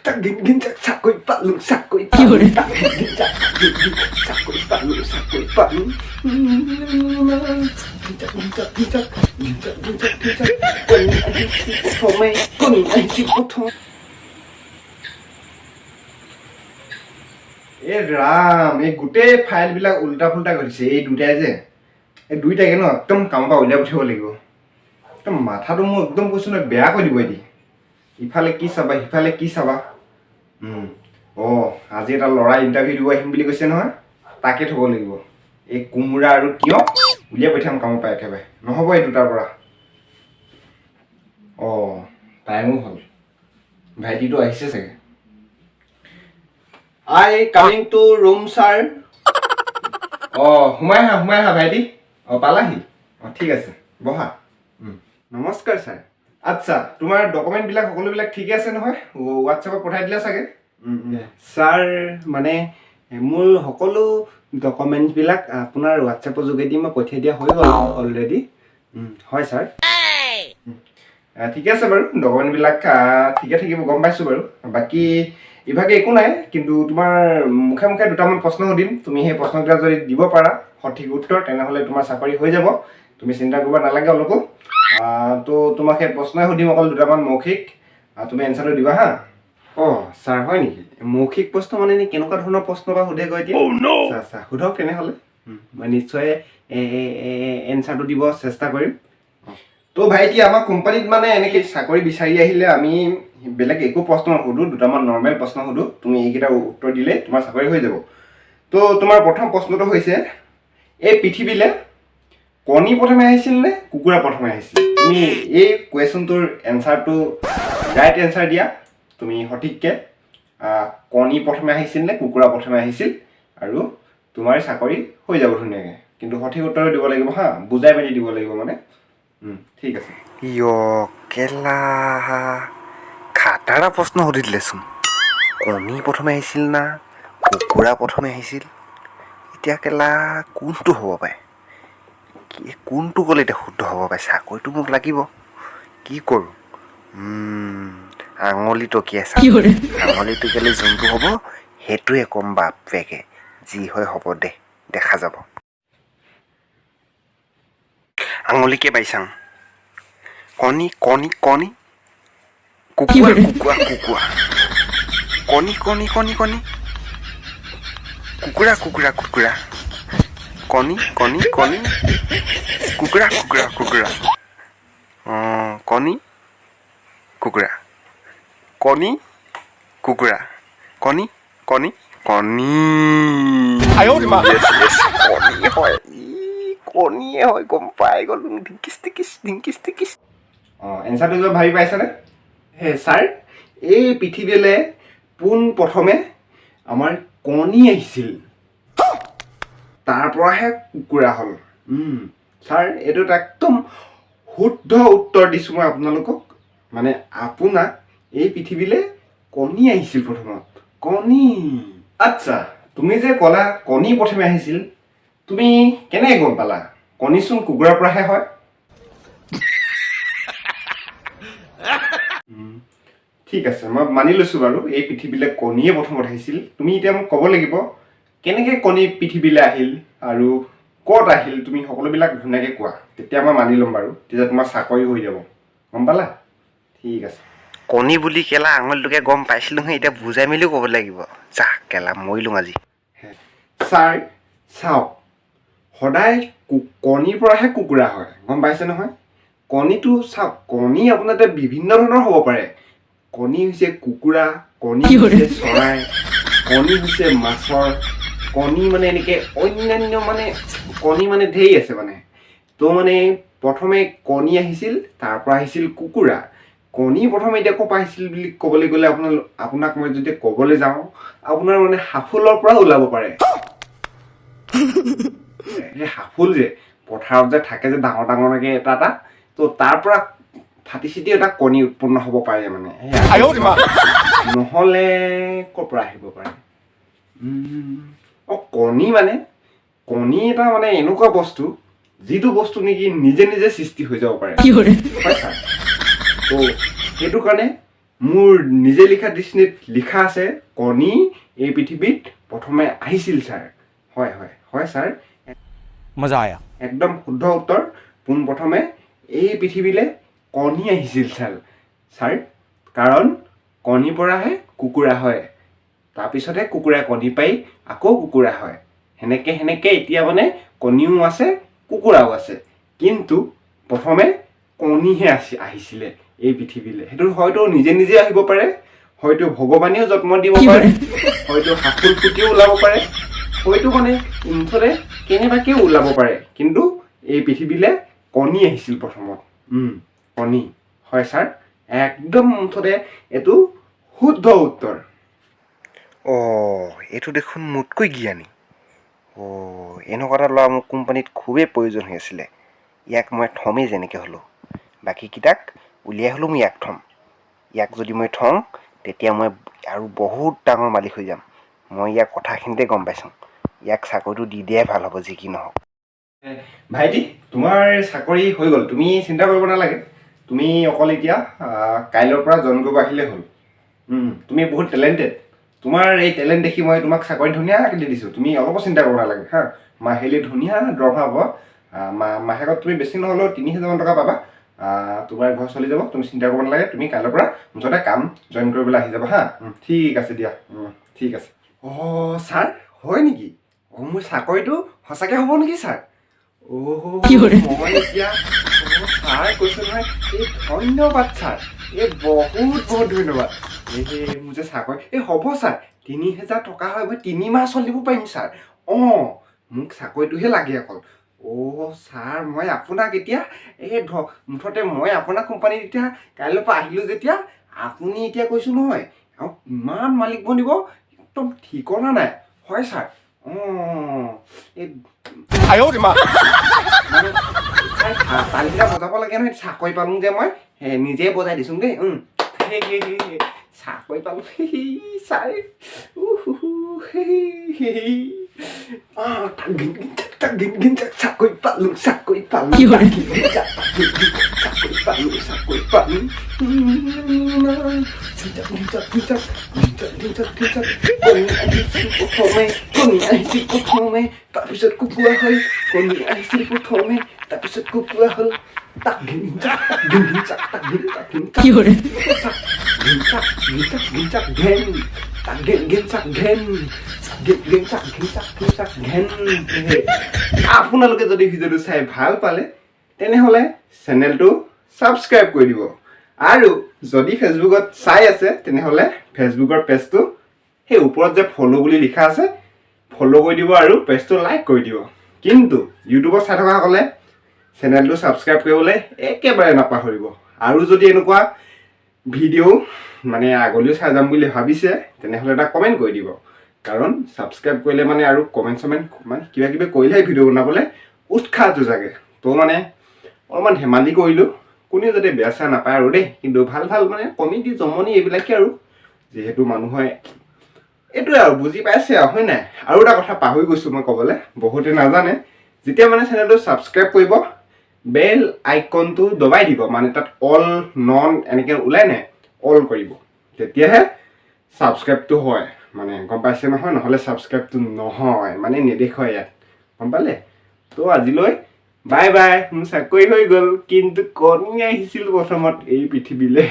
তাক গিন গিন চাক, চাকৰি পালোঁ, চাকৰি পালোঁ, তাক গিন গিন চাক, গিন গিন, চাকৰি পালোঁ, চাকৰি পালোঁ। গিন চাক, গিন চাক, গিন চাক, গিন চাক, গিন চাক, গিন চাক। কণী আহিছিল প্ৰথমে, কণী আহিছিল প্ৰথম। এই ৰাম, এই গোটেই ফাইলবিলাক উল্টা ফুল্টা কৰিছে এই দুটাই যে। এই দুইটাকে ন একদম কামৰ পৰা উলিয়াই পঠিয়াব লাগিব। একদম মাথাটো মোৰ একদম কৈছোঁ নহয়, বেয়া কৰি দিব এদি। ইফালে কি চাবা, সিফালে কি চাবা। অঁ, আজি এটা ল'ৰা ইণ্টাৰভিউ দিব আহিম বুলি কৈছে নহয়, তাকে থ'ব লাগিব। এই কোমোৰা আৰু তিয়ঁহ উলিয়াই পঠিয়াম কামৰ পৰা একেবাৰে, নহ'ব এই দুটাৰ পৰা। অঁ, টাইমো হ'ল, ভাইটিটো আহিছে চাগে। I coming to room, sir. অঁ, সোমাই আহা, সোমাই আহা ভাইটি। অঁ, পালাহি? অঁ, ঠিক আছে, বহা। নমস্কাৰ ছাৰ। আচ্ছা, তোমাৰ ডকুমেণ্টবিলাক সকলোবিলাক ঠিকে আছে নহয়? হোৱাটছএপত পঠাই দিলা চাগে। ছাৰ, মানে মোৰ সকলো ডকুমেণ্টছবিলাক আপোনাৰ হোৱাটছএপৰ যোগেদি মই পঠিয়াই দিয়া হৈ গ'ল অলৰেডি। হয় ছাৰ। ঠিকে আছে বাৰু, ডকুমেণ্টবিলাক ঠিকে থাকিব গম পাইছোঁ বাৰু। বাকী ইভাগে একো নাই, কিন্তু তোমাৰ মুখে মুখে দুটামান প্ৰশ্ন সুধিম। তুমি সেই প্ৰশ্নকেইটা যদি দিব পাৰা সঠিক উত্তৰ, তেনেহ'লে তোমাৰ চাকৰি হৈ যাব। তুমি চিন্তা কৰিব নালাগে অলপো। তো তোমাক সেই প্ৰশ্নই সুধিম অকল দুটামান মৌখিক। তুমি এনচাৰটো দিবা হা। অঁ ছাৰ, হয় নেকি? মৌখিক প্ৰশ্ন মানে এনেই কেনেকুৱা ধৰণৰ প্ৰশ্ন বা সোধেগৈ এতিয়া? আচ্ছা আচ্ছা, সোধক তেনেহ'লে। মই নিশ্চয় এনচাৰটো দিব চেষ্টা কৰিম। তো ভাইটি, আমাৰ কোম্পানীত মানে এনেকৈ চাকৰি বিচাৰি আহিলে আমি বেলেগ একো প্ৰশ্ন নুসুধোঁ, দুটামান নৰ্মেল প্ৰশ্ন সোধোঁ। তুমি এইকেইটা উত্তৰ দিলে তোমাৰ চাকৰি হৈ যাব। তো তোমাৰ প্ৰথম প্ৰশ্নটো হৈছে, এই পৃথিৱীলৈ কণী প্ৰথমে আহিছিল নে কুকুৰা প্ৰথমে আহিছিল? তুমি এই কুৱেশ্যনটোৰ এনচাৰটো, ৰাইট এনচাৰ দিয়া তুমি সঠিককৈ। কণী প্ৰথমে আহিছিল নে কুকুৰা প্ৰথমে আহিছিল, আৰু তোমাৰ চাকৰি হৈ যাব ধুনীয়াকৈ। কিন্তু সঠিক উত্তৰ দিব লাগিব হা, বুজাই মেলি দিব লাগিব মানে। ঠিক আছে। ইয় কেলা, খাটাৰা প্ৰশ্ন সুধি দিলেচোন। কণী প্ৰথমে আহিছিল না কুকুৰা প্ৰথমে আহিছিল? এতিয়া কেলা কোনটো হ'ব পাৰে? কি কোনটো ক'লে এতিয়া শুদ্ধ হ'ব পাৰে? চাকৰিটো মোক লাগিব, কি কৰোঁ? আঙুলি টকিয়াই চাম। আঙুলি টকিয়ালে যোনটো হ'ব সেইটোৱে ক'ম। বাপেকে যি হয় হ'ব দে, দেখা যাব। আঙুলিকে পাই চাওঁ। কণী, কণী, কণী, কুকুৰা, কুকুৰা, কুকুৰা, কণী, কণী, কণী, কণী, কুকুৰা, কুকুৰা, কুকুৰা, কণী, কণী, কণী, কুকুৰা, কুকুৰা, কুকুৰা। অঁ, কণী, কুকুৰা, কণী, কুকুৰা, কণী, কণী, কণী। Yes, কণী হয়। ই কণীয়ে হয়, গম পাই গ'লো। ঢিংকিচ টিকিচ, ঢিংকিচ টিকিচ। অঁ, এনচাৰটো কিবা ভাবি পাইছানে? হে ছাৰ, এই পৃথিৱীলৈ পোন প্ৰথমে আমাৰ কণী আহিছিল, তাৰ পৰাহে কুকুৰা হ'ল। ছাৰ, এইটো এটা একদম শুদ্ধ উত্তৰ দিছোঁ মই আপোনালোকক, মানে আপোনাক। এই পৃথিৱীলৈ কণী আহিছিল প্ৰথমত, কণী। আচ্ছা, তুমি যে ক'লা কণী প্ৰথমে আহিছিল, তুমি কেনেকৈ গম পালা? কণীচোন কুকুৰাৰ পৰাহে হয়। ঠিক আছে, মই মানি লৈছোঁ বাৰু, এই পৃথিৱীলৈ কণীয়ে প্ৰথমত আহিছিল। তুমি এতিয়া মোক ক'ব লাগিব কেনেকৈ কণী পৃথিৱীলৈ আহিল আৰু ক'ত আহিল, তুমি সকলোবিলাক ধুনীয়াকৈ কোৱা, তেতিয়া মই মানি ল'ম বাৰু। তেতিয়া তোমাৰ চাকৰি হৈ যাব, গম পালা? ঠিক আছে। কণী বুলি কেলা আঙুলিটোকে গম পাইছিলো নহয়, এতিয়া বুজাই মেলিও ক'ব লাগিব। যা কেলা, মৰিলোঁ আজি। ছাৰ চাওক, সদায় কণীৰ পৰাহে কুকুৰা হয়, গম পাইছে নহয়? কণীটো চাওক, কণী আপোনাৰ এতিয়া বিভিন্ন ধৰণৰ হ'ব পাৰে। কণী হৈছে কুকুৰা, কণী হৈছে চৰাই, কণী হৈছে মাছৰ কণী, মানে এনেকৈ অন্যান্য মানে কণী মানে ঢেৰ আছে মানে। তো মানে প্ৰথমে কণী আহিছিল, তাৰ পৰা আহিছিল কুকুৰা। কণী প্ৰথমে এতিয়া ক'ৰ পৰা আহিছিল বুলি ক'বলৈ গ'লে আপোনাক মই যদি ক'বলৈ যাওঁ, আপোনাৰ মানে সাফুলৰ পৰা ওলাব পাৰে। সেই সাফুল যে পথাৰত যে থাকে যে ডাঙৰ ডাঙৰকৈ এটা এটা, তো তাৰ পৰা ফাটি চিটি এটা কণী উৎপন্ন হ'ব পাৰে মানে। নহ'লে ক'ৰ পৰা আহিব পাৰে? অঁ, কণী মানে কণী এটা মানে এনেকুৱা বস্তু যিটো বস্তু নেকি নিজে নিজে সৃষ্টি হৈ যাব পাৰে, হয় ছাৰ? তো সেইটো কাৰণে মোৰ নিজে লিখা ডিক্সনেৰীত লিখা আছে, কণী এই পৃথিৱীত প্ৰথমে আহিছিল ছাৰ। হয় হয় হয় ছাৰ। मजा आया। একদম শুদ্ধ উত্তৰ। পোনপ্ৰথমে এই পৃথিৱীলৈ কণী আহিছিল ছাৰ। ছাৰ, কাৰণ কণীৰ পৰাহে কুকুৰা হয়, তাৰপিছতহে কুকুৰাই কণী পাৰি আকৌ কুকুৰা হয়। সেনেকৈ সেনেকৈ এতিয়া মানে কণীও আছে, কুকুৰাও আছে, কিন্তু প্ৰথমে কণীহে আহিছিলে এই পৃথিৱীলৈ। সেইটো হয়তো নিজে নিজে আহিব পাৰে, হয়তো ভগৱানেও জন্ম দিব পাৰে, হয়তো সাফুল ফুটিও ওলাব পাৰে, হয়তো মানে মুঠতে কেনেবাকৈও ওলাব পাৰে, কিন্তু এই পৃথিৱীলৈ কণী আহিছিল প্ৰথমত। কণী হয় ছাৰ, একদম মুঠতে এইটো শুদ্ধ উত্তৰ। অঁ, এইটো দেখোন মোতকৈ জ্ঞানী। অঁ, এনেকুৱা এটা ল'ৰা মোৰ কোম্পানীত খুবেই প্ৰয়োজন হৈ আছিলে। ইয়াক মই থমেই যেনেকৈ হ'লেও। বাকীকেইটাক উলিয়াই হ'লেও মই ইয়াক থ'ম। ইয়াক যদি মই থওঁ, তেতিয়া মই আৰু বহুত ডাঙৰ মালিক হৈ যাম। মই ইয়াৰ কথাখিনিতে গম পাইছোঁ। ইয়াক চাকৰিটো দি দিয়াই ভাল হ'ব, যি কি নহওক। ভাইটি, তোমাৰ চাকৰি হৈ গ'ল, তুমি চিন্তা কৰিব নালাগে। তুমি অকল এতিয়া কাইলৈৰ পৰা জইন কৰিব আহিলেই হ'ল। তুমি বহুত টেলেণ্টেড। তোমাৰ এই টেলেণ্ট দেখি মই তোমাক চাকৰি ধুনীয়াকৈ দি দিছোঁ। তুমি অলপো চিন্তা কৰিব নালাগে। হা, মাহিলী ধুনীয়া দৰমহা হ'ব। মাহেকত তুমি বেছি নহ'লেও 3000মান টকা পাবা। তোমাৰ ঘৰ চলি যাব, তুমি চিন্তা কৰিব নালাগে। তুমি কাইলৈৰ পৰা মুঠতে কাম জইন কৰিবলৈ আহি যাবা। হা, ঠিক আছে দিয়া। ঠিক আছে। অঁ ছাৰ, হয় নেকি? অঁ, মোৰ চাকৰিটো সঁচাকৈ হ'ব নেকি ছাৰ? অ' মই এতিয়া, অঁ ছাৰ, কৈছোঁ নহয়। এই ধন্যবাদ ছাৰ, এই বহুত বহুত ধন্যবাদ। এই মোৰ যে চাকৰি এই হ'ব ছাৰ, 3000 টকা হয়, মই 3 মাহ চলিব পাৰিম ছাৰ। অঁ, মোক চাকৰিটোহে লাগে অকল। অ' ছাৰ, মই আপোনাক এতিয়া এই মুঠতে মই আপোনাৰ কোম্পানীত এতিয়া কাইলৈৰ পৰা আহিলোঁ যেতিয়া, আপুনি এতিয়া কৈছোঁ নহয় আৰু ইমান মালিক বনিব, একদম ঠিকনা নাই। হয় ছাৰ। অঁ, এই 哎呦我的妈！ মানে ছাৰ, তালিকেইটা বজাব লাগে নহয়। চাকৰি পালোঁ যে মই নিজে বজাই দিছোঁ দেই। হে হে হে হে, চাকৰি পালোঁ ছাৰ। উহুহু, হে হে হে। আহ, তাক ঘিন ঘিন চাক, তাক ঘিন ঘিন চাক, চাকৰি পালোঁ, চাকৰি পালোঁ, তাক ঘিন ঘিন চাক, তাক ঘিন ঘিন, চাকৰি পালোঁ, চাকৰি পালোঁ। ঘিন চাক, ঘিন চাক, ঘিন চাক, ঘিন চাক, ঘিন চাক, ঘিন চাক। কণী আহিছিল প্ৰথমে, কণী আহিছিল প্ৰথমে, তাৰপিছত কুকুৰা হ'ল। কণী আহিছিল প্ৰথমে, তাৰপিছত কুকুৰা হ'ল। তাক ঘিন চাক, তাক ঘিন ঘিন চাক, তাক ঘিন, তাক ঘিন চাক, চাক ঘিন চাক, ঘিন চাক, ঘিন চাক, ঘেন, তাক ঘেন ঘেন চাক, ঘেন ঘেন ঘেন চাক, ঘিন চাক, ঘিন চাক, ঘেন। আপোনালোকে যদি ভিডিঅ'টো চাই ভাল পালে, তেনেহ'লে চেনেলটো ছাবস্ক্ৰাইব কৰি দিব আৰু যদি ফেচবুকত চাই আছে, তেনেহ'লে ফেচবুকৰ পেজটো সেই ওপৰত যে ফ'ল' বুলি লিখা আছে, ফ'ল' কৰি দিব আৰু পেজটো লাইক কৰি দিব। কিন্তু ইউটিউবত চাই থকাসকলে চেনেলটো ছাবস্ক্ৰাইব কৰিবলৈ একেবাৰে নাপাহৰিব। আৰু যদি এনেকুৱা ভিডিঅ' মানে আগলৈও চাই যাম বুলি ভাবিছে, তেনেহ'লে এটা কমেণ্ট কৰি দিব। কাৰণ ছাবস্ক্ৰাইব কৰিলে মানে আৰু কমেণ্ট চমেণ্ট মানে কিবা কিবি কৰিলেহে ভিডিঅ' বনাবলৈ উৎসাহটো জাগে। তো মানে অলপমান ধেমালি কৰিলোঁ, কোনেও যাতে বেয়া চেয়া নাপায় আৰু দেই। কিন্তু ভাল ভাল মানে কমেডি জমনি এইবিলাকেই আৰু, যিহেতু মানুহে এইটোৱে আৰু বুজি পাইছে আৰু, হয় নাই? আৰু এটা কথা পাহৰি গৈছোঁ মই ক'বলৈ, বহুতে নাজানে। যেতিয়া মানে চেনেলটো ছাবস্ক্ৰাইব কৰিব, বেল আইকনটো দবাই দিব। মানে তাত অল, নন এনেকৈ ওলাই নাই, অল কৰিব, তেতিয়াহে ছাবস্ক্ৰাইবটো হয়। মানে গম পাইছে নহয়? নহ'লে ছাবস্ক্ৰাইবটো নহয়, মানে নেদেখুৱাই ইয়াত, গম পালে? তো আজিলৈ বাই বাই। মোৰ চাকৰি হৈ গ'ল, কিন্তু কণী আহিছিল প্ৰথমত এই পৃথিৱীলৈ।